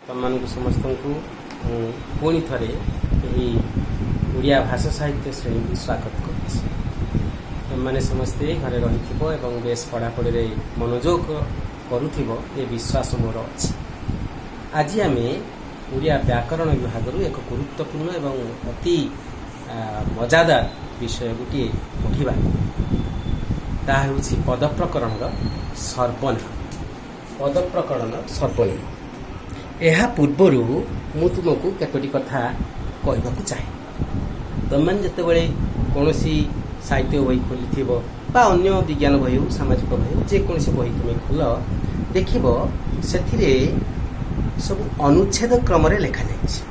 ତମମାନଙ୍କୁ ସମସ୍ତଙ୍କୁ ମୁଁ ପୁଣି ଥରେ ଏହି ଓଡ଼ିଆ ଭାଷା ସାହିତ୍ୟ ଶ୍ରେଣୀକୁ ସ୍ୱାଗତ କରୁଛି। ତମମାନେ ସମସ୍ତେ ଘରେ ରହିଥିବ ଏବଂ ବେଶ ପଢ଼ାପଢ଼ିରେ ମନୋଯୋଗ କରୁଥିବ, ଏ ବିଶ୍ୱାସ ମୋର ଅଛି। ଆଜି ଆମେ ଓଡ଼ିଆ ବ୍ୟାକରଣ ବିଭାଗରୁ ଏକ ଗୁରୁତ୍ୱପୂର୍ଣ୍ଣ ଏବଂ ଅତି ମଜାଦାର ବିଷୟ ଗୋଟିଏ ପଢ଼ିବା। ତାହା ହେଉଛି ପଦପ୍ରକରଣର ସର୍ବନାମ। ପଦପ୍ରକରଣର ସର୍ବନାମ। ଏହା ପୂର୍ବରୁ ମୁଁ ତୁମକୁ କେତୋଟି କଥା କହିବାକୁ ଚାହେଁ। ତମେମାନେ ଯେତେବେଳେ କୌଣସି ସାହିତ୍ୟ ବହି ଖୋଲିଥିବ ବା ଅନ୍ୟ ବିଜ୍ଞାନ ବହି ହେଉ, ସାମାଜିକ ବହି ହେଉ, ଯେକୌଣସି ବହି ତୁମେ ଖୋଲ, ଦେଖିବ ସେଥିରେ ସବୁ ଅନୁଚ୍ଛେଦ କ୍ରମରେ ଲେଖାଯାଇଛି,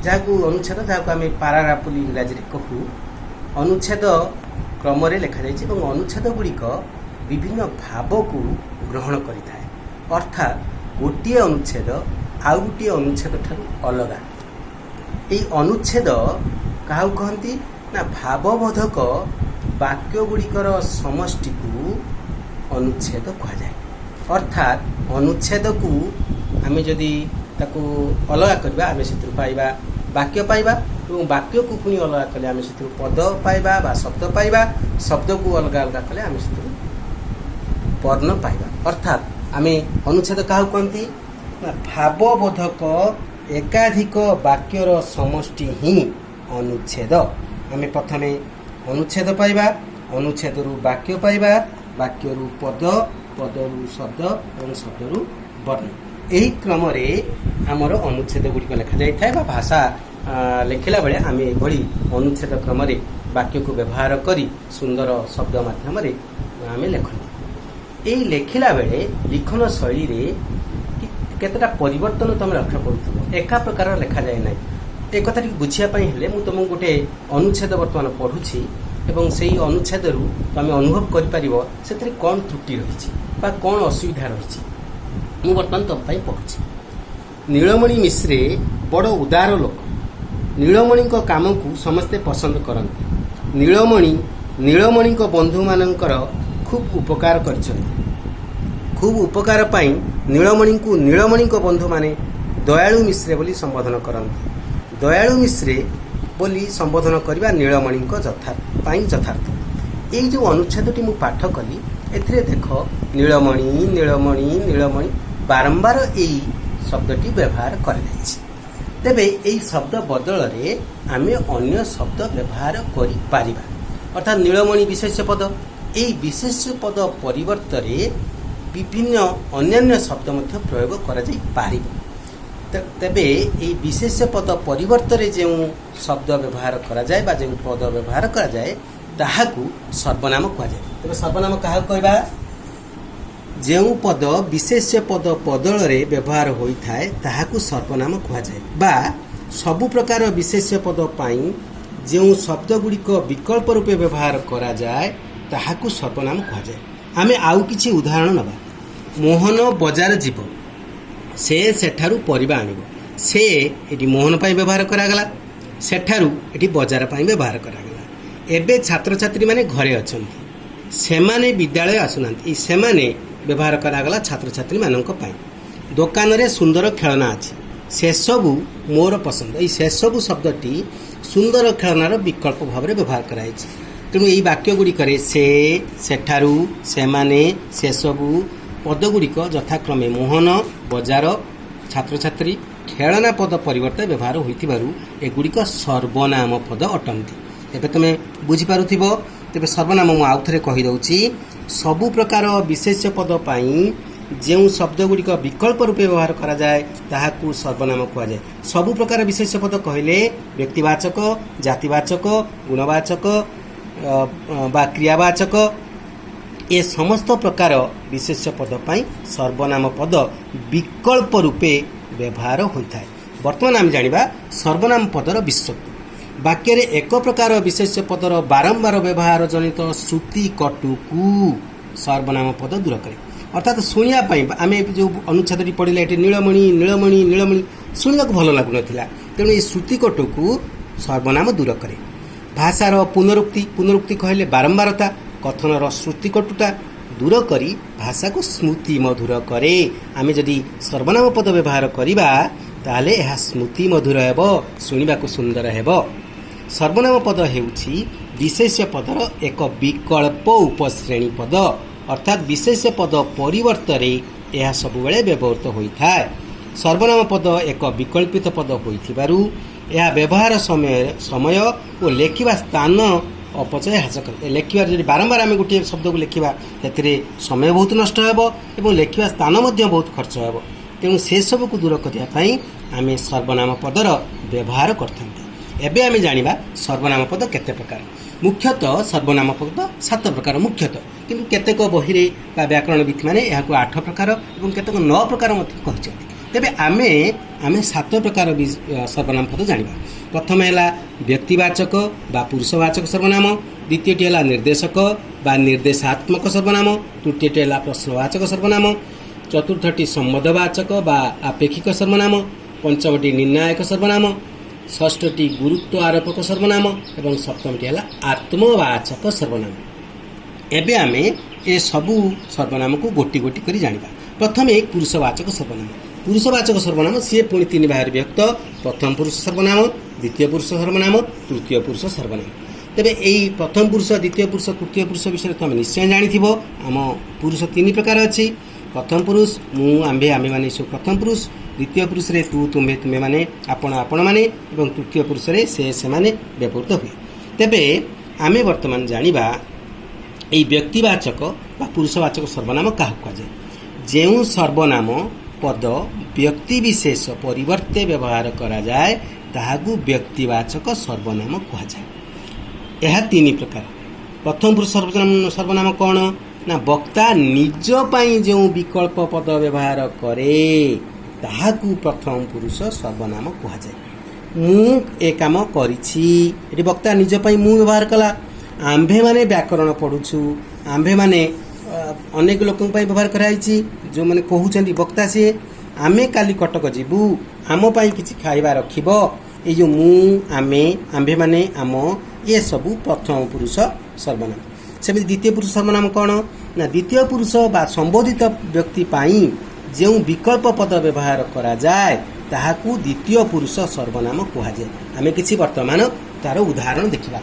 ଯାହାକୁ ଅନୁଚ୍ଛେଦ, ଯାହାକୁ ଆମେ ପାରାଗ୍ରାଫ ବୋଲି ଇଂରାଜୀରେ କହୁ। ଅନୁଚ୍ଛେଦ କ୍ରମରେ ଲେଖାଯାଇଛି ଏବଂ ଅନୁଚ୍ଛେଦ ଗୁଡ଼ିକ ବିଭିନ୍ନ ଭାବକୁ ଗ୍ରହଣ କରିଥାଏ। ଅର୍ଥାତ୍ ଗୋଟିଏ ଅନୁଚ୍ଛେଦ ଆଉ ଗୋଟିଏ ଅନୁଚ୍ଛେଦ ଠାରୁ ଅଲଗା। ଏଇ ଅନୁଚ୍ଛେଦ କାହାକୁ କହନ୍ତି ନା, ଭାବବୋଧକ ବାକ୍ୟ ଗୁଡ଼ିକର ସମଷ୍ଟିକୁ ଅନୁଚ୍ଛେଦ କୁହାଯାଏ। ଅର୍ଥାତ୍ ଅନୁଚ୍ଛେଦକୁ ଆମେ ଯଦି ତାକୁ ଅଲଗା କରିବା, ଆମେ ସେଥିରୁ ପାଇବା ବାକ୍ୟ ପାଇବା ଏବଂ ବାକ୍ୟକୁ ପୁଣି ଅଲଗା କଲେ ଆମେ ସେଥିରୁ ପଦ ପାଇବା ବା ଶବ୍ଦ ପାଇବା। ଶବ୍ଦକୁ ଅଲଗା ଅଲଗା କଲେ ଆମେ ସେଥିରୁ ବର୍ଣ୍ଣ ପାଇବା। ଅର୍ଥାତ୍ ଆମେ ଅନୁଚ୍ଛେଦ କାହାକୁ କହନ୍ତି ନା, ଭାବବୋଧକ ଏକାଧିକ ବାକ୍ୟର ସମଷ୍ଟି ହିଁ ଅନୁଚ୍ଛେଦ। ଆମେ ପ୍ରଥମେ ଅନୁଚ୍ଛେଦ ପାଇବା, ଅନୁଚ୍ଛେଦରୁ ବାକ୍ୟ ପାଇବା, ବାକ୍ୟରୁ ପଦ, ପଦରୁ ଶବ୍ଦ ଏବଂ ଶବ୍ଦରୁ ବର୍ଣ୍ଣ। ଏହି କ୍ରମରେ ଆମର ଅନୁଚ୍ଛେଦ ଗୁଡ଼ିକ ଲେଖାଯାଇଥାଏ ବା ଭାଷା ଲେଖିଲା ବେଳେ ଆମେ ଏଭଳି ଅନୁଚ୍ଛେଦ କ୍ରମରେ ବାକ୍ୟକୁ ବ୍ୟବହାର କରି ସୁନ୍ଦର ଶବ୍ଦ ମାଧ୍ୟମରେ ଆମେ ଲେଖନ୍ତି। ଏଇ ଲେଖିଲା ବେଳେ ଲିଖନ ଶୈଳୀରେ କେତେଟା ପରିବର୍ତ୍ତନ ତମେ ଲକ୍ଷ୍ୟ କରୁଥିବ। ଏକା ପ୍ରକାର ଲେଖାଯାଏ ନାହିଁ। ଏ କଥାଟିକୁ ବୁଝିବା ପାଇଁ ହେଲେ ମୁଁ ତୁମକୁ ଗୋଟେ ଅନୁଚ୍ଛେଦ ବର୍ତ୍ତମାନ ପଢ଼ୁଛି ଏବଂ ସେଇ ଅନୁଚ୍ଛେଦରୁ ତମେ ଅନୁଭବ କରିପାରିବ ସେଥିରେ କ'ଣ ତ୍ରୁଟି ରହିଛି ବା କ'ଣ ଅସୁବିଧା ରହିଛି। ମୁଁ ବର୍ତ୍ତମାନ ତମ ପାଇଁ ପଢ଼ୁଛି। ନୀଳମଣି ମିଶ୍ରେ ବଡ଼ ଉଦାର ଲୋକ। ନୀଳମଣିଙ୍କ କାମକୁ ସମସ୍ତେ ପସନ୍ଦ କରନ୍ତି। ନୀଳମଣି ନୀଳମଣିଙ୍କ ବନ୍ଧୁମାନଙ୍କର ଖୁବ୍ ଉପକାର କରିଛନ୍ତି। ଖୁବ୍ ଉପକାର ପାଇଁ ନୀଳମଣିଙ୍କୁ ନୀଳମଣିଙ୍କ ବନ୍ଧୁମାନେ ଦୟାଳୁ ମିଶ୍ରେ ବୋଲି ସମ୍ବୋଧନ କରନ୍ତି। ଦୟାଳୁ ମିଶ୍ରେ ବୋଲି ସମ୍ବୋଧନ କରିବା ନୀଳମଣିଙ୍କ ପାଇଁ ଯଥାର୍ଥ। ଏଇ ଯେଉଁ ଅନୁଚ୍ଛେଦଟି ମୁଁ ପାଠ କଲି, ଏଥିରେ ଦେଖ, ନୀଳମଣି, ନୀଳମଣି, ନୀଳମଣି, ବାରମ୍ବାର ଏଇ ଶବ୍ଦଟି ବ୍ୟବହାର କରାଯାଇଛି। ତେବେ ଏଇ ଶବ୍ଦ ବଦଳରେ ଆମେ ଅନ୍ୟ ଶବ୍ଦ ବ୍ୟବହାର କରିପାରିବା। ଅର୍ଥାତ୍ ନୀଳମଣି ବିଶେଷ୍ୟ ପଦ। ଏଇ ବିଶେଷ୍ୟ ପଦ ପରିବର୍ତ୍ତରେ ବିଭିନ୍ନ ଅନ୍ୟାନ୍ୟ ଶବ୍ଦ ମଧ୍ୟ ପ୍ରୟୋଗ କରାଯାଇପାରିବ। ତେବେ ଏଇ ବିଶେଷ୍ୟ ପଦ ପରିବର୍ତ୍ତରେ ଯେଉଁ ଶବ୍ଦ ବ୍ୟବହାର କରାଯାଏ ବା ଯେଉଁ ପଦ ବ୍ୟବହାର କରାଯାଏ, ତାହାକୁ ସର୍ବନାମ କୁହାଯାଏ। ତେବେ ସର୍ବନାମ କାହାକୁ କହିବା? ଯେଉଁ ପଦ ବିଶେଷ୍ୟ ପଦ ବଦଳରେ ବ୍ୟବହାର ହୋଇଥାଏ, ତାହାକୁ ସର୍ବନାମ କୁହାଯାଏ ବା ସବୁ ପ୍ରକାର ବିଶେଷ୍ୟ ପଦ ପାଇଁ ଯେଉଁ ଶବ୍ଦ ଗୁଡ଼ିକ ବିକଳ୍ପ ରୂପେ ବ୍ୟବହାର କରାଯାଏ, ତାହାକୁ ସର୍ବନାମ କୁହାଯାଏ। ଆମେ ଆଉ କିଛି ଉଦାହରଣ ନେବା। ମୋହନ ବଜାର ଯିବ। ସେ ସେଠାରୁ ପରିବା ଆଣିବ। ସେ ଏଠି ମୋହନ ପାଇଁ ବ୍ୟବହାର କରାଗଲା, ସେଠାରୁ ଏଠି ବଜାର ପାଇଁ ବ୍ୟବହାର କରାଗଲା। ଏବେ ଛାତ୍ରଛାତ୍ରୀମାନେ ଘରେ ଅଛନ୍ତି। ସେମାନେ ବିଦ୍ୟାଳୟ ଆସୁନାହାନ୍ତି। ଏଇ ସେମାନେ ବ୍ୟବହାର କରାଗଲା ଛାତ୍ରଛାତ୍ରୀମାନଙ୍କ ପାଇଁ। ଦୋକାନରେ ସୁନ୍ଦର ଖେଳନା ଅଛି। ସେସବୁ ମୋର ପସନ୍ଦ। ଏଇ ସେସବୁ ଶବ୍ଦଟି ସୁନ୍ଦର ଖେଳନାର ବିକଳ୍ପ ଭାବରେ ବ୍ୟବହାର କରାଯାଇଛି। ତେଣୁ ଏଇ ବାକ୍ୟ ଗୁଡ଼ିକରେ ସେ, ସେଠାରୁ, ସେମାନେ, ସେସବୁ ପଦଗୁଡ଼ିକ ଯଥାକ୍ରମେ ମୋହନ, ବଜାର, ଛାତ୍ରଛାତ୍ରୀ, ଖେଳନା ପଦ ପରିବର୍ତ୍ତେ ବ୍ୟବହାର ହୋଇଥିବାରୁ ଏଗୁଡ଼ିକ ସର୍ବନାମ ପଦ ଅଟନ୍ତି। ଏବେ ତୁମେ ବୁଝିପାରୁଥିବ। ତେବେ ସର୍ବନାମ ମୁଁ ଆଉ ଥରେ କହିଦେଉଛି। ସବୁ ପ୍ରକାର ବିଶେଷ୍ୟ ପଦ ପାଇଁ ଯେଉଁ ଶବ୍ଦ ଗୁଡ଼ିକ ବିକଳ୍ପ ରୂପେ ବ୍ୟବହାର କରାଯାଏ, ତାହାକୁ ସର୍ବନାମ କୁହାଯାଏ। ସବୁ ପ୍ରକାର ବିଶେଷ୍ୟ ପଦ କହିଲେ ବ୍ୟକ୍ତିବାଚକ, ଜାତିବାଚକ, ଗୁଣବାଚକ ବା କ୍ରିୟାବାଚକ, ଏ ସମସ୍ତ ପ୍ରକାର ବିଶେଷ୍ୟ ପଦ ପାଇଁ ସର୍ବନାମ ପଦ ବିକଳ୍ପ ରୂପେ ବ୍ୟବହାର ହୋଇଥାଏ। ବର୍ତ୍ତମାନ ଆମେ ଜାଣିବା ସର୍ବନାମ ପଦର ବିଶେଷତ୍ୱ। ବାକ୍ୟରେ ଏକ ପ୍ରକାର ବିଶେଷ୍ୟ ପଦର ବାରମ୍ବାର ବ୍ୟବହାର ଜନିତ ଶ୍ରୁତି କଟୁକୁ ସର୍ବନାମ ପଦ ଦୂର କରେ। ଅର୍ଥାତ୍ ଶୁଣିବା ପାଇଁ ଆମେ ଯେଉଁ ଅନୁଚ୍ଛେଦଟି ପଢ଼ିଲେ, ଏଠି ନୀଳମଣି, ନୀଳମଣି, ନୀଳମଣି ଶୁଣିବାକୁ ଭଲ ଲାଗୁନଥିଲା। ତେଣୁ ଏହି ଶ୍ରୁତିକଟୁକୁ ସର୍ବନାମ ଦୂର କରେ। ଭାଷାର ପୁନରୁକ୍ତି, ପୁନରୁକ୍ତି କହିଲେ ବାରମ୍ବାରତା, କଥନର ଶ୍ରୁତିକଟୁତା ଦୂର କରି ଭାଷାକୁ ସ୍ମୃତି ମଧୁର କରେ। ଆମେ ଯଦି ସର୍ବନାମ ପଦ ବ୍ୟବହାର କରିବା, ତାହେଲେ ଏହା ସ୍ମୃତି ମଧୁର ହେବ, ଶୁଣିବାକୁ ସୁନ୍ଦର ହେବ। ସର୍ବନାମ ପଦ ହେଉଛି ବିଶେଷ୍ୟ ପଦର ଏକ ବିକଳ୍ପ ଉପଶ୍ରେଣୀ ପଦ, ଅର୍ଥାତ୍ ବିଶେଷ୍ୟ ପଦ ପରିବର୍ତ୍ତରେ ଏହା ସବୁବେଳେ ବ୍ୟବହୃତ ହୋଇଥାଏ। ସର୍ବନାମ ପଦ ଏକ ବିକଳ୍ପିତ ପଦ ହୋଇଥିବାରୁ ଏହା ବ୍ୟବହାର ସମୟ ଓ ଲେଖିବା ସ୍ଥାନ ଅପଚୟ ହ୍ରାସ କରେ। ଲେଖିବାର ଯଦି ବାରମ୍ବାର ଆମେ ଗୋଟିଏ ଶବ୍ଦକୁ ଲେଖିବା, ସେଥିରେ ସମୟ ବହୁତ ନଷ୍ଟ ହେବ ଏବଂ ଲେଖିବା ସ୍ଥାନ ମଧ୍ୟ ବହୁତ ଖର୍ଚ୍ଚ ହେବ। ତେଣୁ ସେସବୁକୁ ଦୂର କରିବା ପାଇଁ ଆମେ ସର୍ବନାମ ପଦର ବ୍ୟବହାର କରିଥାନ୍ତି। ଏବେ ଆମେ ଜାଣିବା ସର୍ବନାମ ପଦ କେତେ ପ୍ରକାର। ମୁଖ୍ୟତଃ ସର୍ବନାମ ପଦ ସାତ ପ୍ରକାର ମୁଖ୍ୟତଃ, କିନ୍ତୁ କେତେକ ବହିରେ ବା ବ୍ୟାକରଣବିତ୍ମାନେ ଏହାକୁ ଆଠ ପ୍ରକାର ଏବଂ କେତେକ ନଅ ପ୍ରକାର ମଧ୍ୟ କହିଛନ୍ତି। ତେବେ ଆମେ ସାତ ପ୍ରକାର ସର୍ବନାମ ପଦ ଜାଣିବା। ପ୍ରଥମ ହେଲା ବ୍ୟକ୍ତିବାଚକ ବା ପୁରୁଷବାଚକ ସର୍ବନାମ। ଦ୍ୱିତୀୟଟି ହେଲା ନିର୍ଦ୍ଦେଶକ ବା ନିର୍ଦ୍ଦେଶାତ୍ମକ ସର୍ବନାମ। ତୃତୀୟଟି ହେଲା ପ୍ରଶ୍ନବାଚକ ସର୍ବନାମ। ଚତୁର୍ଥଟି ସମ୍ବନ୍ଧବାଚକ ବା ଆପେକ୍ଷିକ ସର୍ବନାମ। ପଞ୍ଚମଟି ନିର୍ଣ୍ଣାୟକ ସର୍ବନାମ। ଷଷ୍ଠଟି ଗୁରୁତ୍ୱ ଆରୋପକ ସର୍ବନାମ ଏବଂ ସପ୍ତମଟି ହେଲା ଆତ୍ମବାଚକ ସର୍ବନାମ। ଏବେ ଆମେ ଏସବୁ ସର୍ବନାମକୁ ଗୋଟି ଗୋଟି କରି ଜାଣିବା। ପ୍ରଥମେ ପୁରୁଷବାଚକ ସର୍ବନାମ। ପୁରୁଷବାଚକ ସର୍ବନାମ ସିଏ ପୁଣି ତିନି ଭାଗରେ ବିଭକ୍ତ: ପ୍ରଥମ ପୁରୁଷ ସର୍ବନାମ, ଦ୍ୱିତୀୟ ପୁରୁଷ ସର୍ବନାମ, ତୃତୀୟ ପୁରୁଷ ସର୍ବନାମ। ତେବେ ଏଇ ପ୍ରଥମ ପୁରୁଷ, ଦ୍ୱିତୀୟ ପୁରୁଷ, ତୃତୀୟ ପୁରୁଷ ବିଷୟରେ ତୁମେ ନିଶ୍ଚୟ ଜାଣିଥିବ। ଆମ ପୁରୁଷ ତିନି ପ୍ରକାର ଅଛି। ପ୍ରଥମ ପୁରୁଷ ମୁଁ, ଆମ୍ଭେ, ଆମ୍ଭେମାନେ, ଏସବୁ ପ୍ରଥମ ପୁରୁଷ। ଦ୍ୱିତୀୟ ପୁରୁଷରେ ତୁ, ତୁମ୍ଭେ, ତୁମେମାନେ, ଆପଣ, ଆପଣମାନେ ଏବଂ ତୃତୀୟ ପୁରୁଷରେ ସେ, ସେମାନେ ବ୍ୟବହୃତ ହୁଏ। ତେବେ ଆମେ ବର୍ତ୍ତମାନ ଜାଣିବା ଏଇ ବ୍ୟକ୍ତିବାଚକ ବା ପୁରୁଷବାଚକ ସର୍ବନାମ କାହାକୁ କୁହାଯାଏ। ଯେଉଁ ସର୍ବନାମ ପଦ ବ୍ୟକ୍ତିବିଶେଷ ପରିବର୍ତ୍ତେ ବ୍ୟବହାର କରାଯାଏ, ତାହାକୁ ବ୍ୟକ୍ତିବାଚକ ସର୍ବନାମ କୁହାଯାଏ। ଏହା ତିନି ପ୍ରକାର। ପ୍ରଥମ ପୁରୁଷ ସର୍ବନାମ କ'ଣ ନା, ବକ୍ତା ନିଜ ପାଇଁ ଯେଉଁ ବିକଳ୍ପ ପଦ ବ୍ୟବହାର କରେ, ତାହାକୁ ପ୍ରଥମ ପୁରୁଷ ସର୍ବନାମ କୁହାଯାଏ। ମୁଁ ଏ କାମ କରିଛି, ଏଠି ବକ୍ତା ନିଜ ପାଇଁ ମୁଁ ବ୍ୟବହାର କଲା। ଆମ୍ଭେମାନେ ବ୍ୟାକରଣ ପଢ଼ୁଛୁ, ଆମ୍ଭେମାନେ ଅନେକ ଲୋକଙ୍କ ପାଇଁ ବ୍ୟବହାର କରାଯାଇଛି, ଯେଉଁମାନେ କହୁଛନ୍ତି ବକ୍ତା ସିଏ। ଆମେ କାଲି କଟକ ଯିବୁ, ଆମ ପାଇଁ କିଛି ଖାଇବା ରଖିବ। ଏଇ ଯେଉଁ ମୁଁ, ଆମେ, ଆମ୍ଭେମାନେ, ଆମ, ଏସବୁ ପ୍ରଥମ ପୁରୁଷ ସର୍ବନାମ। ସେମିତି ଦ୍ୱିତୀୟ ପୁରୁଷ ସର୍ବନାମ କ'ଣ ନା, ଦ୍ୱିତୀୟ ପୁରୁଷ ବା ସମ୍ବୋଧିତ ବ୍ୟକ୍ତି ପାଇଁ ଯେଉଁ ବିକଳ୍ପ ପଦ ବ୍ୟବହାର କରାଯାଏ, ତାହାକୁ ଦ୍ୱିତୀୟ ପୁରୁଷ ସର୍ବନାମ କୁହାଯାଏ। ଆମେ କିଛି ବର୍ତ୍ତମାନ ତାର ଉଦାହରଣ ଦେଖିବା।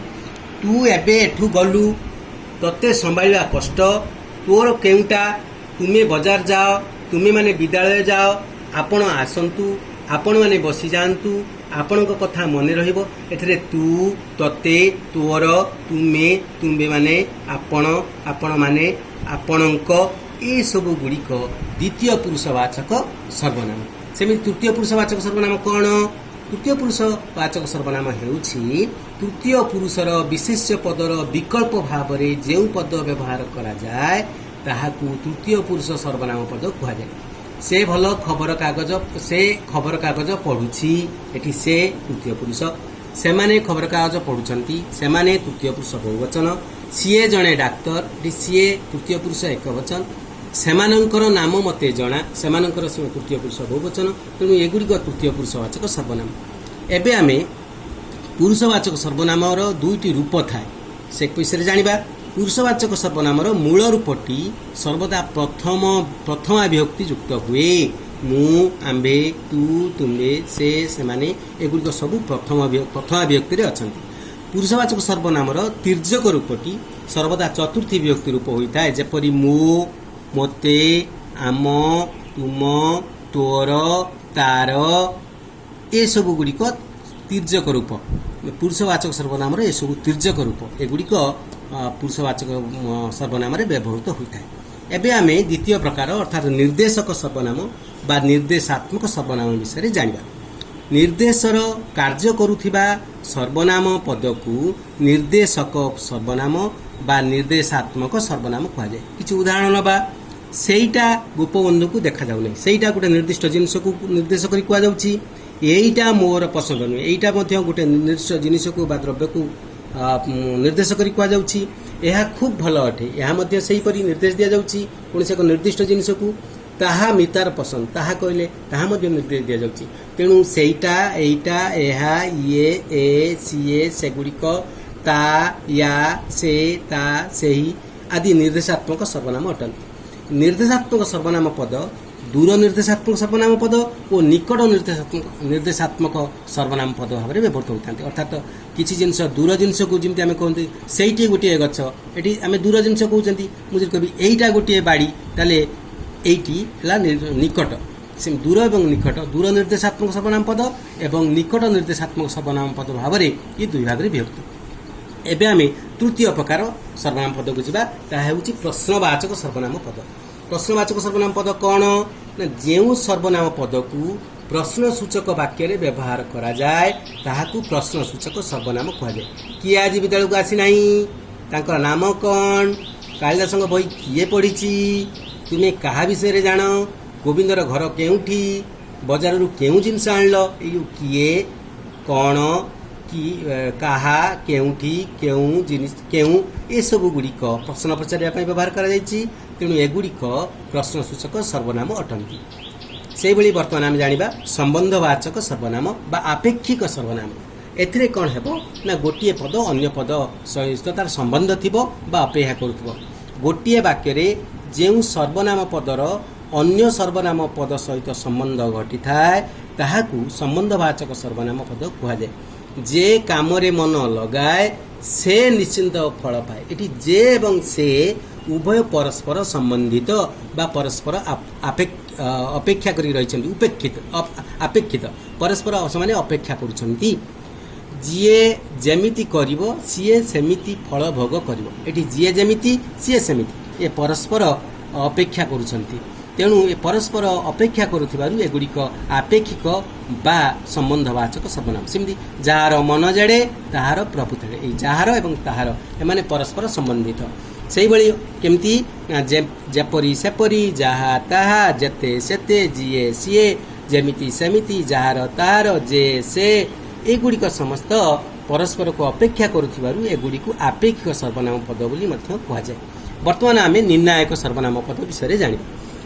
ତୁ ଏବେ ଏଠୁ ଗଲୁ, ତତେ ସମ୍ଭାଳିବା କଷ୍ଟ, ତୋର କେଉଁଟା, ତୁମେ ବଜାର ଯାଅ, ତୁମେମାନେ ବିଦ୍ୟାଳୟ ଯାଅ, ଆପଣ ଆସନ୍ତୁ, ଆପଣମାନେ ବସିଯାଆନ୍ତୁ, ଆପଣଙ୍କ କଥା ମନେ ରହିବ। ଏଥିରେ ତୁ, ତତେ, ତୋର, ତୁମେ, ତୁମ୍ଭେମାନେ, ଆପଣ, ଆପଣମାନେ, ଆପଣଙ୍କ, ଏସବୁ ଗୁଡ଼ିକ ଦ୍ୱିତୀୟ ପୁରୁଷବାଚକ ସର୍ବନାମ। ସେମିତି ତୃତୀୟ ପୁରୁଷବାଚକ ସର୍ବନାମ କ'ଣ? ତୃତୀୟ ପୁରୁଷ ବାଚକ ସର୍ବନାମ ହେଉଛି ତୃତୀୟ ପୁରୁଷର ବିଶେଷ୍ୟ ପଦର ବିକଳ୍ପ ଭାବରେ ଯେଉଁ ପଦ ବ୍ୟବହାର କରାଯାଏ, ତାହାକୁ ତୃତୀୟ ପୁରୁଷ ସର୍ବନାମ ପଦ କୁହାଯାଏ। ସେ ଖବରକାଗଜ ପଢ଼ୁଛି, ଏଠି ସେ ତୃତୀୟ ପୁରୁଷ। ସେମାନେ ଖବରକାଗଜ ପଢ଼ୁଛନ୍ତି, ସେମାନେ ତୃତୀୟ ପୁରୁଷ ବହୁବଚନ। ସିଏ ଜଣେ ଡାକ୍ତର, ଏଠି ସିଏ ତୃତୀୟ ପୁରୁଷ ଏକବଚନ। ସେମାନଙ୍କର ନାମ ମୋତେ ଜଣା, ସେମାନଙ୍କର ସେ ତୃତୀୟ ପୁରୁଷ ବହୁବଚନ। ତେଣୁ ଏଗୁଡ଼ିକ ତୃତୀୟ ପୁରୁଷବାଚକ ସର୍ବନାମ। ଏବେ ଆମେ ପୁରୁଷବାଚକ ସର୍ବନାମର ଦୁଇଟି ରୂପ ଥାଏ, ସେ ବିଷୟରେ ଜାଣିବା। ପୁରୁଷବାଚକ ସର୍ବନାମର ମୂଳ ରୂପଟି ସର୍ବଦା ପ୍ରଥମା ବିଭକ୍ତି ଯୁକ୍ତ ହୁଏ। ମୁଁ, ଆମ୍ଭେ, ତୁ, ତୁମ୍ଭେ, ସେ, ସେମାନେ, ଏଗୁଡ଼ିକ ସବୁ ପ୍ରଥମା ବିଭକ୍ତିରେ ଅଛନ୍ତି। ପୁରୁଷବାଚକ ସର୍ବନାମର ତିର୍ଯ୍ୟକ ରୂପଟି ସର୍ବଦା ଚତୁର୍ଥୀ ବିଭକ୍ତି ରୂପ ହୋଇଥାଏ, ଯେପରି ମୋ, ମୋତେ, ଆମ, ତୁମ, ତୋର, ତାର, ଏସବୁ ଗୁଡ଼ିକ ତିର୍ଯ୍ୟକ ରୂପ। ପୁରୁଷବାଚକ ସର୍ବନାମର ଏସବୁ ତିର୍ଯ୍ୟକ ରୂପ। ଏଗୁଡ଼ିକ ପୁରୁଷବାଚକ ସର୍ବନାମରେ ବ୍ୟବହୃତ ହୋଇଥାଏ। ଏବେ ଆମେ ଦ୍ୱିତୀୟ ପ୍ରକାର, ଅର୍ଥାତ୍ ନିର୍ଦ୍ଦେଶକ ସର୍ବନାମ ବା ନିର୍ଦ୍ଦେଶାତ୍ମକ ସର୍ବନାମ ବିଷୟରେ ଜାଣିବା। ନିର୍ଦ୍ଦେଶର କାର୍ଯ୍ୟ କରୁଥିବା ସର୍ବନାମ ପଦକୁ ନିର୍ଦ୍ଦେଶକ ସର୍ବନାମ ବା ନିର୍ଦ୍ଦେଶାତ୍ମକ ସର୍ବନାମ କୁହାଯାଏ। କିଛି ଉଦାହରଣ ନେବା। ସେଇଟା ଗୋପବନ୍ଧୁକୁ ଦେଖାଯାଉନାହିଁ। ସେଇଟା ଗୋଟେ ନିର୍ଦ୍ଦିଷ୍ଟ ଜିନିଷକୁ ନିର୍ଦ୍ଦେଶ କରି କୁହାଯାଉଛି। ଏଇଟା ମୋର ପସନ୍ଦ ନୁହେଁ। ଏଇଟା ମଧ୍ୟ ଗୋଟେ ନିର୍ଦ୍ଦିଷ୍ଟ ଜିନିଷକୁ ବା ଦ୍ରବ୍ୟକୁ ନିର୍ଦ୍ଦେଶ କରି କୁହାଯାଉଛି। ଏହା ଖୁବ୍ ଭଲ ଅଟେ। ଏହା ମଧ୍ୟ ସେହିପରି ନିର୍ଦ୍ଦେଶ ଦିଆଯାଉଛି କୌଣସି ଏକ ନିର୍ଦ୍ଦିଷ୍ଟ ଜିନିଷକୁ। ତାହା ମିତାର ପସନ୍ଦ। ତାହା କହିଲେ ତାହା ମଧ୍ୟ ନିର୍ଦ୍ଦେଶ ଦିଆଯାଉଛି। ତେଣୁ ସେଇଟା, ଏଇଟା, ଏହା, ଇଏ, ଏ, ସିଏ, ସେଗୁଡ଼ିକ, ତା, ୟା, ସେ, ତା, ସେହି ଆଦି ନିର୍ଦ୍ଦେଶାତ୍ମକ ସର୍ବନାମ ଅଟନ୍ତି। ନିର୍ଦ୍ଦେଶାତ୍ମକ ସର୍ବନାମ ପଦ ଦୂର ନିର୍ଦ୍ଦେଶାତ୍ମକ ସର୍ବନାମ ପଦ ଓ ନିକଟ ନିର୍ଦ୍ଦେଶାତ୍ମକ ସର୍ବନାମ ପଦ ଭାବରେ ବ୍ୟବହୃତ ହୋଇଥାନ୍ତି। ଅର୍ଥାତ୍ କିଛି ଜିନିଷ, ଦୂର ଜିନିଷକୁ, ଯେମିତି ଆମେ କୁହନ୍ତି ସେଇଠି ଗୋଟିଏ ଗଛ, ଏଠି ଆମେ ଦୂର ଜିନିଷ କହୁଛନ୍ତି। ମୁଁ ଯଦି କହିବି ଏଇଟା ଗୋଟିଏ ବାଡ଼ି, ତାହେଲେ ଏଇଟି ହେଲା ନିକଟ। ସେମିତି ଦୂର ଏବଂ ନିକଟ, ଦୂର ନିର୍ଦ୍ଦେଶାତ୍ମକ ସର୍ବନାମ ପଦ ଏବଂ ନିକଟ ନିର୍ଦ୍ଦେଶାତ୍ମକ ସର୍ବନାମ ପଦ ଭାବରେ ଏ ଦୁଇ ଭାଗରେ ବିଭକ୍ତ। ଏବେ ଆମେ ତୃତୀୟ ପ୍ରକାର ସର୍ବନାମ ପଦକୁ ଯିବା। ତାହା ହେଉଛି ପ୍ରଶ୍ନବାଚକ ସର୍ବନାମ ପଦ। ପ୍ରଶ୍ନବାଚକ ସର୍ବନାମ ପଦ କ'ଣ ନା, ଯେଉଁ ସର୍ବନାମ ପଦକୁ ପ୍ରଶ୍ନସୂଚକ ବାକ୍ୟରେ ବ୍ୟବହାର କରାଯାଏ, ତାହାକୁ ପ୍ରଶ୍ନସୂଚକ ସର୍ବନାମ କୁହାଯାଏ। କିଏ ଆଜି ବିଦ୍ୟାଳୟକୁ ଆସିନାହିଁ? ତାଙ୍କର ନାମ କ'ଣ? କାଳିଦାସଙ୍କ ବହି କିଏ ପଢ଼ିଛି? ତୁମେ କାହା ବିଷୟରେ ଜାଣ? ଗୋବିନ୍ଦର ଘର କେଉଁଠି? ବଜାରରୁ କେଉଁ ଜିନିଷ ଆଣିଲ? ଏଇ ଯେଉଁ କିଏ, କ'ଣ, କି, କାହା, କେଉଁଠି, କେଉଁ ଜିନିଷ, କେଉଁ, ଏସବୁ ଗୁଡ଼ିକ ପ୍ରଶ୍ନ ପଚାରିବା ପାଇଁ ବ୍ୟବହାର କରାଯାଇଛି। ତେଣୁ ଏଗୁଡ଼ିକ ପ୍ରଶ୍ନସୂଚକ ସର୍ବନାମ ଅଟନ୍ତି। ସେଇଭଳି ବର୍ତ୍ତମାନ ଆମେ ଜାଣିବା ସମ୍ବନ୍ଧବାଚକ ସର୍ବନାମ ବା ଆପେକ୍ଷିକ ସର୍ବନାମ। ଏଥିରେ କ'ଣ ହେବ ନା, ଗୋଟିଏ ପଦ ଅନ୍ୟ ପଦ ସହିତ ତାର ସମ୍ବନ୍ଧ ଥିବ ବା ଅପେକ୍ଷା କରୁଥିବ। ଗୋଟିଏ ବାକ୍ୟରେ ଯେଉଁ ସର୍ବନାମ ପଦର ଅନ୍ୟ ସର୍ବନାମ ପଦ ସହିତ ସମ୍ବନ୍ଧ ଘଟିଥାଏ, ତାହାକୁ ସମ୍ବନ୍ଧବାଚକ ସର୍ବନାମ ପଦ କୁହାଯାଏ। ଯେ କାମରେ ମନ ଲଗାଏ, ସେ ନିଶ୍ଚିନ୍ତ ଫଳ ପାଏ। ଏଠି ଯେ ଏବଂ ସେ ଉଭୟ ପରସ୍ପର ସମ୍ବନ୍ଧିତ ବା ପରସ୍ପର ଅପେକ୍ଷା କରି ରହିଛନ୍ତି। ଉପେକ୍ଷିତ, ଆପେକ୍ଷିତ, ପରସ୍ପର ସେମାନେ ଅପେକ୍ଷା କରୁଛନ୍ତି। ଯିଏ ଯେମିତି କରିବ, ସିଏ ସେମିତି ଫଳ ଭୋଗ କରିବ। ଏଠି ଯିଏ ଯେମିତି, ସିଏ ସେମିତି, ଏ ପରସ୍ପର ଅପେକ୍ଷା କରୁଛନ୍ତି। ତେଣୁ ଏ ପରସ୍ପର ଅପେକ୍ଷା କରୁଥିବାରୁ ଏଗୁଡ଼ିକ ଆପେକ୍ଷିକ ବା ସମ୍ବନ୍ଧବାଚକ ସର୍ବନାମ। ସେମିତି ଯାହାର ମନ ଯେଡ଼େ, ତାହାର ପ୍ରଭୁ ତେଡ଼େ। ଏଇ ଯାହାର ଏବଂ ତାହାର, ଏମାନେ ପରସ୍ପର ସମ୍ବନ୍ଧିତ। ସେଇଭଳି କେମିତି ନା, ଯେପରି ସେପରି, ଯାହା ତାହା, ଯେତେ ସେତେ, ଯିଏ ସିଏ, ଯେମିତି ସେମିତି, ଯାହାର ତାହାର, ଯେ ସେ, ଏଗୁଡ଼ିକ ସମସ୍ତ ପରସ୍ପରକୁ ଅପେକ୍ଷା କରୁଥିବାରୁ ଏଗୁଡ଼ିକୁ ଆପେକ୍ଷିକ ସର୍ବନାମ ପଦ ବୋଲି ମଧ୍ୟ କୁହାଯାଏ। ବର୍ତ୍ତମାନ ଆମେ ନିର୍ଣ୍ଣାୟକ ସର୍ବନାମ ପଦ ବିଷୟରେ ଜାଣିବା।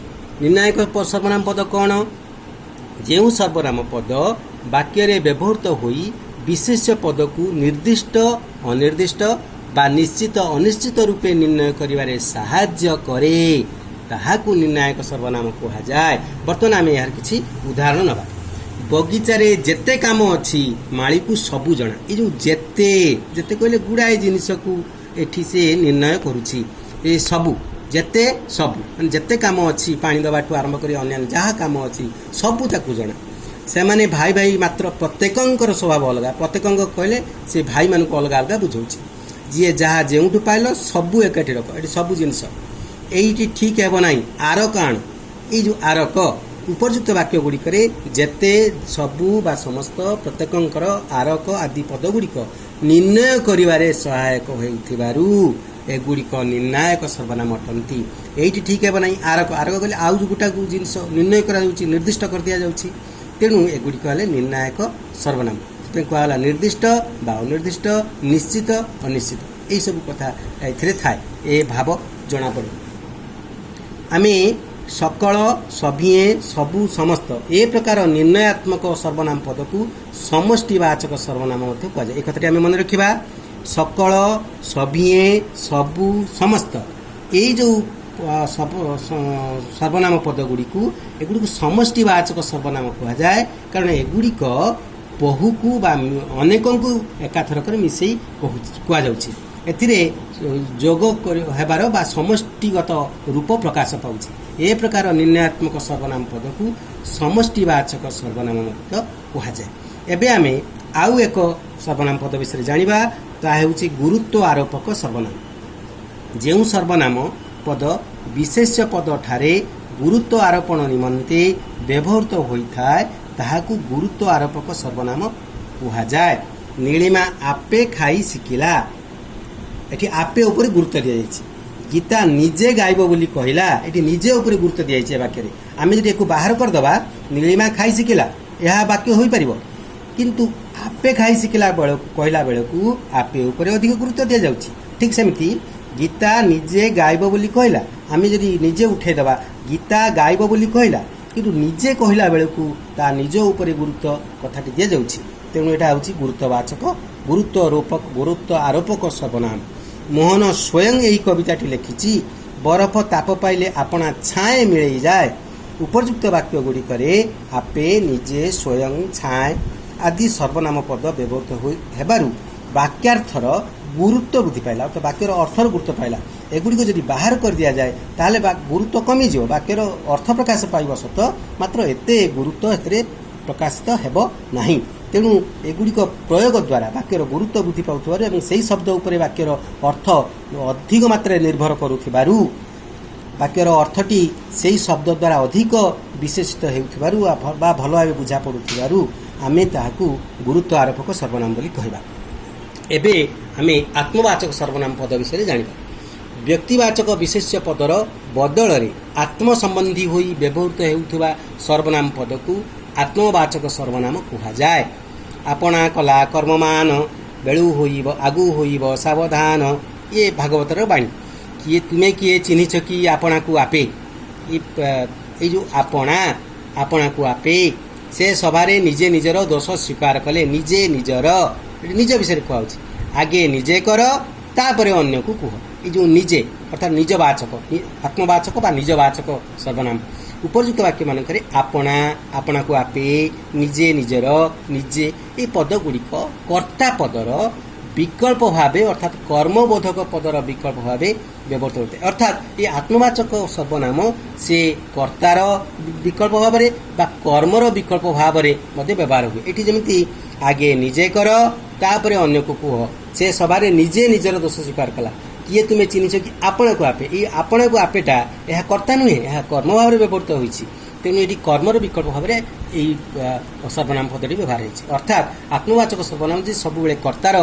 ନିର୍ଣ୍ଣାୟକ ସର୍ବନାମ ପଦ କ'ଣ? ଯେଉଁ ସର୍ବନାମ ପଦ ବାକ୍ୟରେ ବ୍ୟବହୃତ ହୋଇ ବିଶେଷ୍ୟ ପଦକୁ ନିର୍ଦ୍ଦିଷ୍ଟ, ଅନିର୍ଦ୍ଦିଷ୍ଟ ବା ନିଶ୍ଚିତ, ଅନିଶ୍ଚିତ ରୂପେ ନିର୍ଣ୍ଣୟ କରିବାରେ ସାହାଯ୍ୟ କରେ, ତାହାକୁ ନିର୍ଣ୍ଣାୟକ ସର୍ବନାମ କୁହାଯାଏ। ବର୍ତ୍ତମାନ ଆମେ ଏହାର କିଛି ଉଦାହରଣ ନେବା। ବଗିଚାରେ ଯେତେ କାମ ଅଛି, ମାଳିକୁ ସବୁ ଜଣା। ଏ ଯେଉଁ ଯେତେ, ଯେତେ କହିଲେ ଗୁଡ଼ାଏ ଜିନିଷକୁ ଏଠି ସେ ନିର୍ଣ୍ଣୟ କରୁଛି। ଏ ସବୁ, ଯେତେ, ସବୁ ମାନେ ଯେତେ କାମ ଅଛି, ପାଣି ଦେବାଠୁ ଆରମ୍ଭ କରି ଅନ୍ୟାନ୍ୟ ଯାହା କାମ ଅଛି, ସବୁ ତାକୁ ଜଣା। ସେମାନେ ଭାଇ ଭାଇ, ମାତ୍ର ପ୍ରତ୍ୟେକଙ୍କର ସ୍ୱଭାବ ଅଲଗା। ପ୍ରତ୍ୟେକଙ୍କ କହିଲେ ସେ ଭାଇମାନଙ୍କୁ ଅଲଗା ଅଲଗା ବୁଝାଉଛି। ଯିଏ ଯାହା ଯେଉଁଠୁ ପାଇଲ, ସବୁ ଏକାଠି ରଖ। ଏଠି ସବୁ ଜିନିଷ, ଏଇଠି ଠିକ୍ ହେବ ନାହିଁ, ଆରକ ଆଣ। ଏଇ ଯେଉଁ ଆରକ, ଉପଯୁକ୍ତ ବାକ୍ୟ ଗୁଡ଼ିକରେ ଯେତେ, ସବୁ ବା ସମସ୍ତ, ପ୍ରତ୍ୟେକଙ୍କର, ଆରକ ଆଦି ପଦ ଗୁଡ଼ିକ ନିର୍ଣ୍ଣୟ କରିବାରେ ସହାୟକ ହେଉଥିବାରୁ ଏଗୁଡ଼ିକ ନିର୍ଣ୍ଣାୟକ ସର୍ବନାମ ଅଟନ୍ତି। ଏଇଠି ଠିକ୍ ହେବ ନାହିଁ, ଆରକ। ଆରକ କହିଲେ ଆଉ ଯେଉଁ ଗୋଟାକୁ ଜିନିଷ ନିର୍ଣ୍ଣୟ କରାଯାଉଛି, ନିର୍ଦ୍ଦିଷ୍ଟ କରିଦିଆଯାଉଛି। ତେଣୁ ଏଗୁଡ଼ିକ ହେଲେ ନିର୍ଣ୍ଣାୟକ ସର୍ବନାମ। ସେଥିପାଇଁ କୁହାଗଲା ନିର୍ଦ୍ଦିଷ୍ଟ ବା ଅନିର୍ଦ୍ଦିଷ୍ଟ, ନିଶ୍ଚିତ, ଅନିଶ୍ଚିତ, ଏଇସବୁ କଥା ଏଥିରେ ଥାଏ, ଏ ଭାବ ଜଣାପଡ଼େ। ଆମେ ସକଳ, ସଭିଏଁ, ସବୁ, ସମସ୍ତ, ଏ ପ୍ରକାର ନିର୍ଣ୍ଣୟାତ୍ମକ ସର୍ବନାମ ପଦକୁ ସମଷ୍ଟିବାଚକ ସର୍ବନାମ ମଧ୍ୟ କୁହାଯାଏ। ଏ କଥାଟି ଆମେ ମନେ ରଖିବା। ସକଳ, ସଭିଏଁ, ସବୁ, ସମସ୍ତ, ଏଇ ଯେଉଁ ସର୍ବନାମ ପଦ ଗୁଡ଼ିକୁ, ଏଗୁଡ଼ିକୁ ସମଷ୍ଟିବାଚକ ସର୍ବନାମ କୁହାଯାଏ, କାରଣ ଏଗୁଡ଼ିକ ବହୁକୁ ବା ଅନେକଙ୍କୁ ଏକାଥରକରେ ମିଶେଇ କୁହାଯାଉଛି। ଏଥିରେ ଯୋଗ ହେବାର ବା ସମଷ୍ଟିଗତ ରୂପ ପ୍ରକାଶ ପାଉଛି। ଏ ପ୍ରକାର ନିର୍ଣ୍ଣୟାତ୍ମକ ସର୍ବନାମ ପଦକୁ ସମଷ୍ଟିବାଚକ ସର୍ବନାମ ମଧ୍ୟ କୁହାଯାଏ। ଏବେ ଆମେ ଆଉ ଏକ ସର୍ବନାମ ପଦ ବିଷୟରେ ଜାଣିବା। ତାହା ହେଉଛି ଗୁରୁତ୍ୱ ଆରୋପକ ସର୍ବନାମ। ଯେଉଁ ସର୍ବନାମ ପଦ ବିଶେଷ୍ୟ ପଦ ଠାରେ ଗୁରୁତ୍ୱ ଆରୋପଣ ନିମନ୍ତେ ବ୍ୟବହୃତ ହୋଇଥାଏ, ତାହାକୁ ଗୁରୁତ୍ୱ ଆରୋପକ ସର୍ବନାମ କୁହାଯାଏ। ନୀଳିମା ଆପେ ଖାଇ ଶିଖିଲା। ଏଠି ଆପେ ଉପରେ ଗୁରୁତ୍ୱ ଦିଆଯାଇଛି। ଗୀତା ନିଜେ ଗାଇବ ବୋଲି କହିଲା। ଏଠି ନିଜେ ଉପରେ ଗୁରୁତ୍ୱ ଦିଆଯାଇଛି। ଏ ବାକ୍ୟରେ ଆମେ ଯଦି ଏକୁ ବାହାର କରିଦେବା, ନୀଳିମା ଖାଇ ଶିଖିଲା, ଏହା ବାକ୍ୟ ହୋଇପାରିବ। କିନ୍ତୁ ଆପେ ଖାଇ ଶିଖିଲା ବେଳକୁ କହିଲା ବେଳକୁ ଆପେ ଉପରେ ଅଧିକ ଗୁରୁତ୍ୱ ଦିଆଯାଉଛି। ଠିକ୍ ସେମିତି ଗୀତା ନିଜେ ଗାଇବ ବୋଲି କହିଲା, ଆମେ ଯଦି ନିଜେ ଉଠେଇଦେବା, ଗୀତା ଗାଇବ ବୋଲି କହିଲା, କିନ୍ତୁ ନିଜେ କହିଲା ବେଳକୁ ତା ନିଜ ଉପରେ ଗୁରୁତ୍ୱ କଥାଟି ଦିଆଯାଉଛି। ତେଣୁ ଏଇଟା ହେଉଛି ଗୁରୁତ୍ୱବାଚକ, ଗୁରୁତ୍ୱ ରୋପକ, ଗୁରୁତ୍ୱ ଆରୋପକ ସର୍ବନାମ। ମୋହନ ସ୍ୱୟଂ ଏହି କବିତାଟି ଲେଖିଛି। ବରଫ ତାପ ପାଇଲେ ଆପଣା ଛାଏଁ ମିଳେଇ ଯାଏ। ଉପଯୁକ୍ତ ବାକ୍ୟ ଗୁଡ଼ିକରେ ଆପେ, ନିଜେ, ସ୍ୱୟଂ, ଛାଏଁ ଆଦି ସର୍ବନାମ ପଦ ବ୍ୟବହୃତ ହୋଇ ହେବାରୁ ବାକ୍ୟାର୍ଥର ଗୁରୁତ୍ୱ ବୃଦ୍ଧି ପାଇଲା, ଅର୍ଥାତ୍ ବାକ୍ୟର ଅର୍ଥର ଗୁରୁତ୍ୱ ପାଇଲା। ଏଗୁଡ଼ିକ ଯଦି ବାହାର କରିଦିଆଯାଏ, ତାହେଲେ ବା ଗୁରୁତ୍ୱ କମିଯିବ। ବାକ୍ୟର ଅର୍ଥ ପ୍ରକାଶ ପାଇବ ସତ, ମାତ୍ର ଏତେ ଗୁରୁତ୍ୱ ଏଥିରେ ପ୍ରକାଶିତ ହେବ ନାହିଁ। ତେଣୁ ଏଗୁଡ଼ିକ ପ୍ରୟୋଗ ଦ୍ୱାରା ବାକ୍ୟର ଗୁରୁତ୍ୱ ବୃଦ୍ଧି ପାଉଥିବାରୁ ଏବଂ ସେହି ଶବ୍ଦ ଉପରେ ବାକ୍ୟର ଅର୍ଥ ଅଧିକ ମାତ୍ରାରେ ନିର୍ଭର କରୁଥିବାରୁ, ବାକ୍ୟର ଅର୍ଥଟି ସେହି ଶବ୍ଦ ଦ୍ୱାରା ଅଧିକ ବିଶେଷିତ ହେଉଥିବାରୁ ବା ଭଲ ଭାବେ ବୁଝା ପଡ଼ୁଥିବାରୁ ଆମେ ତାହାକୁ ଗୁରୁତ୍ୱ ଆରୋପକ ସର୍ବନାମ ବୋଲି କହିବା। ଏବେ ଆମେ ଆତ୍ମବାଚକ ସର୍ବନାମ ପଦ ବିଷୟରେ ଜାଣିବା। ବ୍ୟକ୍ତିବାଚକ ବିଶେଷ୍ୟ ପଦର ବଦଳରେ ଆତ୍ମସମ୍ବନ୍ଧୀ ହୋଇ ବ୍ୟବହୃତ ହେଉଥିବା ସର୍ବନାମ ପଦକୁ ଆତ୍ମବାଚକ ସର୍ବନାମ କୁହାଯାଏ। ଆପଣା କଲା କର୍ମମାନ, ବେଳୁ ହୋଇବ ଆଗୁ ହୋଇବ ସାବଧାନ। ଇଏ ଭାଗବତର ବାଣୀ। କିଏ ତୁମେ କିଏ ଚିହ୍ନିଛ କି ଆପଣାକୁ ଆପେ। ଏଇ ଯେଉଁ ଆପଣା, ଆପଣାକୁ ଆପେ। ସେ ସଭାରେ ନିଜେ ନିଜର ଦୋଷ ସ୍ୱୀକାର କଲେ। ନିଜେ ନିଜର, ଏଠି ନିଜ ବିଷୟରେ କୁହାଉଛି। ଆଗେ ନିଜେ କର, ତାପରେ ଅନ୍ୟକୁ କୁହ। ଏଇ ଯେଉଁ ନିଜେ, ଅର୍ଥାତ୍ ନିଜବାଚକ, ଆତ୍ମବାଚକ ବା ନିଜବାଚକ ସର୍ବନାମ। ଉପଯୁକ୍ତ ବାକ୍ୟମାନଙ୍କରେ ଆପଣା, ଆପଣାକୁ ଆପେ, ନିଜେ ନିଜର, ନିଜେ, এই ପଦ ଗୁଡ଼ିକ କର୍ତ୍ତା ପଦର ବିକଳ୍ପ ଭାବେ, ଅର୍ଥାତ୍ କର୍ମବୋଧକ ପଦର ବିକଳ୍ପ ଭାବେ ବ୍ୟବହୃତ ହୋଇଥାଏ। ଅର୍ଥାତ୍ এই ଆତ୍ମବାଚକ ସର୍ବନାମ ସେ କର୍ତ୍ତାର ବିକଳ୍ପ ଭାବରେ ବା କର୍ମର ବିକଳ୍ପ ଭାବରେ ମଧ୍ୟ ବ୍ୟବହାର ହୁଏ। ଏଠି ଯେମିତି ଆଗେ ନିଜେ କର, ତାପରେ ଅନ୍ୟକୁ କୁହ। ସେ ସଭାରେ ନିଜେ ନିଜର ଦୋଷ ସ୍ୱୀକାର କଲା। କିଏ ତୁମେ ଚିହ୍ନିଛ କି ଆପଣାକୁ ଆପେ। ଏଇ ଆପଣାକୁ ଆପେଟା ଏହା କର୍ତ୍ତା ନୁହେଁ, ଏହା କର୍ମ ଭାବରେ ବ୍ୟବହୃତ ହୋଇଛି। ତେଣୁ ଏଠି କର୍ମର ବିକଳ୍ପ ଭାବରେ ଏଇ ସର୍ବନାମ ପଦଟି ବ୍ୟବହାର ହେଇଛି। ଅର୍ଥାତ୍ ଆତ୍ମବାଚକ ସର୍ବନାମ ଯେ ସବୁବେଳେ କର୍ତ୍ତାର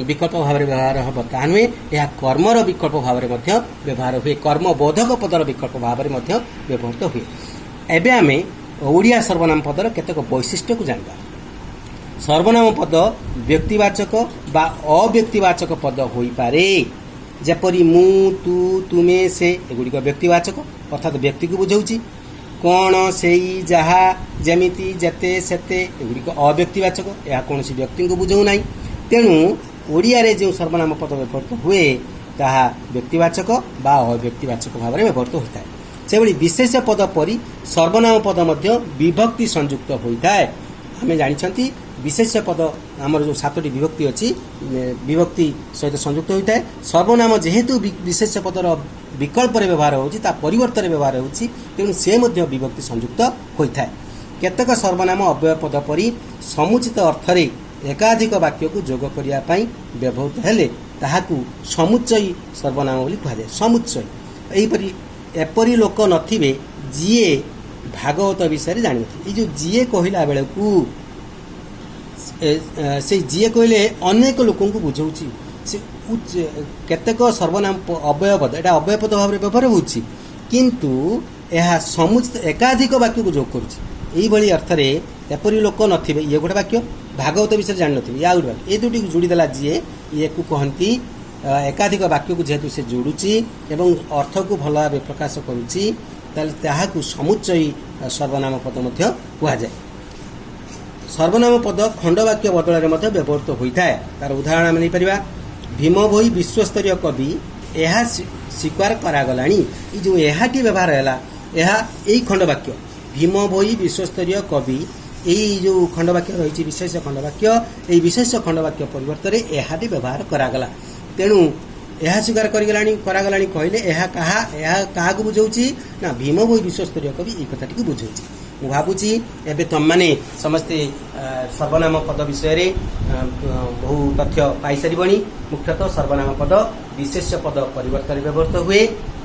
ବିକଳ୍ପ ଭାବରେ ବ୍ୟବହାର ହେବ ତାହା ନୁହେଁ, ଏହା କର୍ମର ବିକଳ୍ପ ଭାବରେ ମଧ୍ୟ ବ୍ୟବହାର ହୁଏ, କର୍ମବୋଧକ ପଦର ବିକଳ୍ପ ଭାବରେ ମଧ୍ୟ ବ୍ୟବହୃତ ହୁଏ। ଏବେ ଆମେ ଓଡ଼ିଆ ସର୍ବନାମ ପଦର କେତେକ ବୈଶିଷ୍ଟ୍ୟକୁ ଜାଣିବା। ସର୍ବନାମ ପଦ ବ୍ୟକ୍ତିବାଚକ ବା ଅବ୍ୟକ୍ତିବାଚକ ପଦ ହୋଇପାରେ। ଯେପରି ମୁଁ, ତୁ, ତୁମେ, ସେ, ଏଗୁଡ଼ିକ ବ୍ୟକ୍ତିବାଚକ, ଅର୍ଥାତ୍ ବ୍ୟକ୍ତିକୁ ବୁଝାଉଛି। କ'ଣ, ସେଇ, ଯାହା, ଯେମିତି, ଯେତେ, ସେତେ, ଏଗୁଡ଼ିକ ଅବ୍ୟକ୍ତିବାଚକ, ଏହା କୌଣସି ବ୍ୟକ୍ତିଙ୍କୁ ବୁଝାଉ ନାହିଁ। ତେଣୁ ଓଡ଼ିଆରେ ଯେଉଁ ସର୍ବନାମ ପଦ ବ୍ୟବହୃତ ହୁଏ, ତାହା ବ୍ୟକ୍ତିବାଚକ ବା ଅବ୍ୟକ୍ତିବାଚକ ଭାବରେ ବ୍ୟବହୃତ ହୋଇଥାଏ। ସେଭଳି ବିଶେଷ୍ୟ ପଦ ପରି ସର୍ବନାମ ପଦ ମଧ୍ୟ ବିଭକ୍ତି ସଂଯୁକ୍ତ ହୋଇଥାଏ। ଆମେ ଜାଣିଛନ୍ତି, ବିଶେଷ୍ୟ ପଦ ଆମର ଯେଉଁ ସାତୋଟି ବିଭକ୍ତି ଅଛି, ବିଭକ୍ତି ସହିତ ସଂଯୁକ୍ତ ହୋଇଥାଏ। ସର୍ବନାମ ଯେହେତୁ ବିଶେଷ୍ୟ ପଦର ବିକଳ୍ପରେ ବ୍ୟବହାର ହେଉଛି, ତା ପରିବର୍ତ୍ତରେ ବ୍ୟବହାର ହେଉଛି, ତେଣୁ ସେ ମଧ୍ୟ ବିଭକ୍ତି ସଂଯୁକ୍ତ ହୋଇଥାଏ। କେତେକ ସର୍ବନାମ ଅବ୍ୟୟ ପଦ ପରି ସମୁଚିତ ଅର୍ଥରେ ଏକାଧିକ ବାକ୍ୟକୁ ଯୋଗ କରିବା ପାଇଁ ବ୍ୟବହୃତ ହେଲେ ତାହାକୁ ସମୁଚ୍ଚୟୀ ସର୍ବନାମ ବୋଲି କୁହାଯାଏ। ସମୁଚ୍ଚୟୀ ଏହିପରି, ଏପରି ଲୋକ ନଥିବେ ଯିଏ ଭାଗବତ ବିଷୟରେ ଜାଣିନଥିବେ। ଏଇ ଯେଉଁ ଯିଏ କହିଲା ବେଳକୁ ସେଇ ଯିଏ କହିଲେ ଅନେକ ଲୋକଙ୍କୁ ବୁଝାଉଛି। ସେ କେତେକ ସର୍ବନାମ ଅବ୍ୟୟ ପଦ, ଏଇଟା ଅବ୍ୟୟ ପଦ ଭାବରେ ବ୍ୟବହାର ହେଉଛି, କିନ୍ତୁ ଏହା ସମୁଚିତ ଏକାଧିକ ବାକ୍ୟକୁ ଯୋଗ କରୁଛି। ଏଇଭଳି ଅର୍ଥରେ ଏପରି ଲୋକ ନଥିବେ, ଇଏ ଗୋଟେ ବାକ୍ୟ, ଭାଗବତ ବିଷୟରେ ଜାଣିନଥିବେ, ଇଏ ଆଉ ଗୋଟେ ବାକ୍ୟ, ଏ ଦୁଇଟିକୁ ଯୋଡ଼ିଦେଲା ଯିଏ, ଇଏକୁ କହନ୍ତି ଏକାଧିକ ବାକ୍ୟକୁ ଯେହେତୁ ସେ ଯୋଡ଼ୁଛି ଏବଂ ଅର୍ଥକୁ ଭଲ ଭାବେ ପ୍ରକାଶ କରୁଛି, ତାହେଲେ ତାହାକୁ ସମୁଚ୍ଚୟୀ ସର୍ବନାମ ପଦ ମଧ୍ୟ କୁହାଯାଏ। ସର୍ବନାମ ପଦ ଖଣ୍ଡବାକ୍ୟ ବଦଳରେ ମଧ୍ୟ ବ୍ୟବହୃତ ହୋଇଥାଏ। ତାର ଉଦାହରଣ ଆମେ ନେଇପାରିବା। ଭୀମ ଭୋଇ ବିଶ୍ୱସ୍ତରୀୟ କବି, ଏହା ସ୍ୱୀକାର କରାଗଲାଣି। ଏଇ ଯେଉଁ ଏହାଟି ବ୍ୟବହାର ହେଲା, ଏହା ଏଇ ଖଣ୍ଡବାକ୍ୟ, ଭୀମ ଭୋଇ ବିଶ୍ୱସ୍ତରୀୟ କବି, ଏଇ ଯେଉଁ ଖଣ୍ଡବାକ୍ୟ ରହିଛି, ବିଶେଷ ଖଣ୍ଡବାକ୍ୟ, ଏଇ ବିଶେଷ ଖଣ୍ଡବାକ୍ୟ ପରିବର୍ତ୍ତରେ ଏହାଟି ବ୍ୟବହାର କରାଗଲା। ତେଣୁ ଏହା ସ୍ୱୀକାର କରାଗଲାଣି କହିଲେ ଏହା କାହାକୁ ବୁଝାଉଛି ନା ଭୀମ ଭୋଇ ବିଶ୍ୱସ୍ତରୀୟ କବି, ଏଇ କଥାଟିକୁ ବୁଝାଉଛି। ମୁଁ ଭାବୁଛି ଏବେ ତମମାନେ ସମସ୍ତେ ସର୍ବନାମ ପଦ ବିଷୟରେ ବହୁ ତଥ୍ୟ ପାଇସାରିବଣି। ମୁଖ୍ୟତଃ ସର୍ବନାମ ପଦ ବିଶେଷ୍ୟ ପଦ ପରିବର୍ତ୍ତରେ ବ୍ୟବହୃତ ହୁଏ।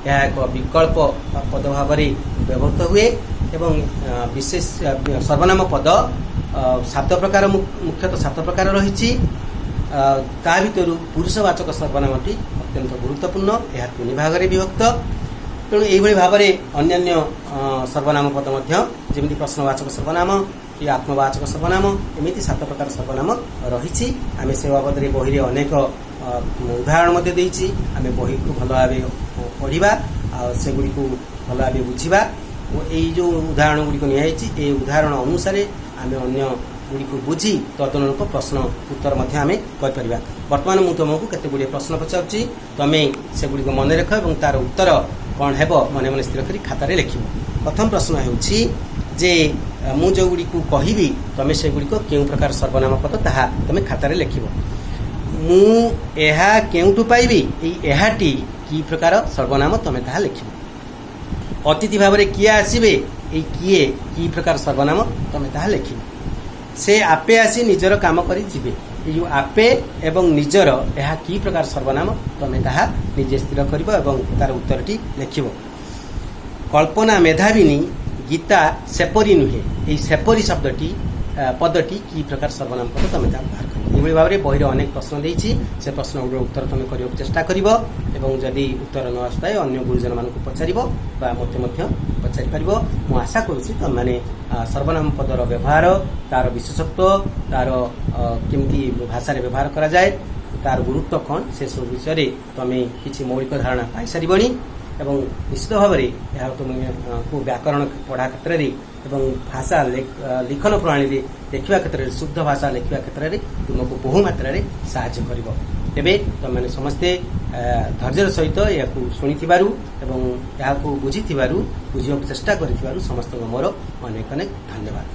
ଏହା ଏକ ବିକଳ୍ପ ପଦ ଭାବରେ ବ୍ୟବହୃତ ହୁଏ ଏବଂ ବିଶେଷ ସର୍ବନାମ ପଦ ସାତ ପ୍ରକାର, ମୁଖ୍ୟତଃ ସାତ ପ୍ରକାର ରହିଛି। ତା ଭିତରୁ ପୁରୁଷବାଚକ ସର୍ବନାମଟି ଅତ୍ୟନ୍ତ ଗୁରୁତ୍ୱପୂର୍ଣ୍ଣ। ଏହା ତିନି ଭାଗରେ ବିଭକ୍ତ। ତେଣୁ ଏଇଭଳି ଭାବରେ ଅନ୍ୟାନ୍ୟ ସର୍ବନାମ ପଦ ମଧ୍ୟ, ଯେମିତି ପ୍ରଶ୍ନବାଚକ ସର୍ବନାମ କି ଆତ୍ମବାଚକ ସର୍ବନାମ, ଏମିତି ସାତ ପ୍ରକାର ସର୍ବନାମ ରହିଛି। ଆମେ ସେ ବାବଦରେ ବହିରେ ଅନେକ ଉଦାହରଣ ମଧ୍ୟ ଦେଇଛି। ଆମେ ବହିକୁ ଭଲ ଭାବେ ପଢ଼ିବା ଆଉ ସେଗୁଡ଼ିକୁ ଭଲ ଭାବେ ବୁଝିବା ଓ ଏଇ ଯେଉଁ ଉଦାହରଣ ଗୁଡ଼ିକ ନିଆଯାଇଛି, ଏ ଉଦାହରଣ ଅନୁସାରେ ଆମେ ଅନ୍ୟ ଗୁଡ଼ିକୁ ବୁଝି ତଦନୁରୂପ ପ୍ରଶ୍ନ ଉତ୍ତର ମଧ୍ୟ ଆମେ କରିପାରିବା। ବର୍ତ୍ତମାନ ମୁଁ ତୁମକୁ କେତେ ଗୁଡ଼ିଏ ପ୍ରଶ୍ନ ପଚାରୁଛି। ତମେ ସେଗୁଡ଼ିକୁ ମନେ ରଖ ଏବଂ ତାର ଉତ୍ତର କ'ଣ ହେବ ମନେ ମନେ ସ୍ଥିର କରି ଖାତାରେ ଲେଖିବ। ପ୍ରଥମ ପ୍ରଶ୍ନ ହେଉଛି ଯେ ମୁଁ ଯେଉଁଗୁଡ଼ିକୁ କହିବି, ତମେ ସେଗୁଡ଼ିକ କେଉଁ ପ୍ରକାର ସର୍ବନାମ ପଦ ତାହା ତମେ ଖାତାରେ ଲେଖିବ। ମୁଁ ଏହା କେଉଁଠୁ ପାଇବି? ଏଇ ଏହାଟି କି ପ୍ରକାର ସର୍ବନାମ, ତମେ ତାହା ଲେଖିବ। ଅତିଥି ଭାବରେ କିଏ ଆସିବେ? ଏଇ କିଏ କି ପ୍ରକାର ସର୍ବନାମ, ତମେ ତାହା ଲେଖିବ। ସେ ଆପେ ଆସି ନିଜର କାମ କରି ଯିବେ। ଏଇ ଯେଉଁ ଆପେ ଏବଂ ନିଜର, ଏହା କି ପ୍ରକାର ସର୍ବନାମ, ତମେ ତାହା ନିଜେ ସ୍ଥିର କରିବ ଏବଂ ତାର ଉତ୍ତରଟି ଲେଖିବ। କଳ୍ପନା ମେଧାବିନୀ, ଗୀତା ସେପରି ନୁହେଁ। ଏଇ ସେପରି ଶବ୍ଦଟି ପଦଟି କି ପ୍ରକାର ସର୍ବନାମ ପଦ, ତମେ ତାହା ବାହାର କରିବ। ଏଇଭଳି ଭାବରେ ବହିରେ ଅନେକ ପ୍ରଶ୍ନ ଦେଇଛି। ସେ ପ୍ରଶ୍ନ ଗୁଡ଼ିକର ଉତ୍ତର ତମେ କରିବାକୁ ଚେଷ୍ଟା କରିବ ଏବଂ ଯଦି ଉତ୍ତର ନ ଆସୁଥାଏ, ଅନ୍ୟ ଗୁରୁଜନମାନଙ୍କୁ ପଚାରିବ ବା ମୋତେ ମଧ୍ୟ ପଚାରିପାରିବ। ମୁଁ ଆଶା କରୁଛି ତମେମାନେ ସର୍ବନାମ ପଦର ବ୍ୟବହାର, ତାର ବିଶେଷତ୍ୱ, ତାର କେମିତି ଭାଷାରେ ବ୍ୟବହାର କରାଯାଏ, ତାର ଗୁରୁତ୍ୱ କ'ଣ, ସେସବୁ ବିଷୟରେ ତମେ କିଛି ମୌଳିକ ଧାରଣା ପାଇସାରିବଣି ଏବଂ ନିଶ୍ଚିତ ଭାବରେ ଏହା ତୁମକୁ ବ୍ୟାକରଣ ପଢ଼ା କ୍ଷେତ୍ରରେ ଏବଂ ଭାଷା ଲିଖନ ପ୍ରଣାଳୀରେ ଲେଖିବା କ୍ଷେତ୍ରରେ, ଶୁଦ୍ଧ ଭାଷା ଲେଖିବା କ୍ଷେତ୍ରରେ ତୁମକୁ ବହୁ ମାତ୍ରାରେ ସାହାଯ୍ୟ କରିବ। ତେବେ ତୁମେମାନେ ସମସ୍ତେ ଧୈର୍ଯ୍ୟର ସହିତ ଏହାକୁ ଶୁଣିଥିବାରୁ ଏବଂ ଏହାକୁ ବୁଝିଥିବାରୁ, ବୁଝିବାକୁ ଚେଷ୍ଟା କରିଥିବାରୁ ସମସ୍ତଙ୍କୁ ମୋର ଅନେକ ଅନେକ ଧନ୍ୟବାଦ।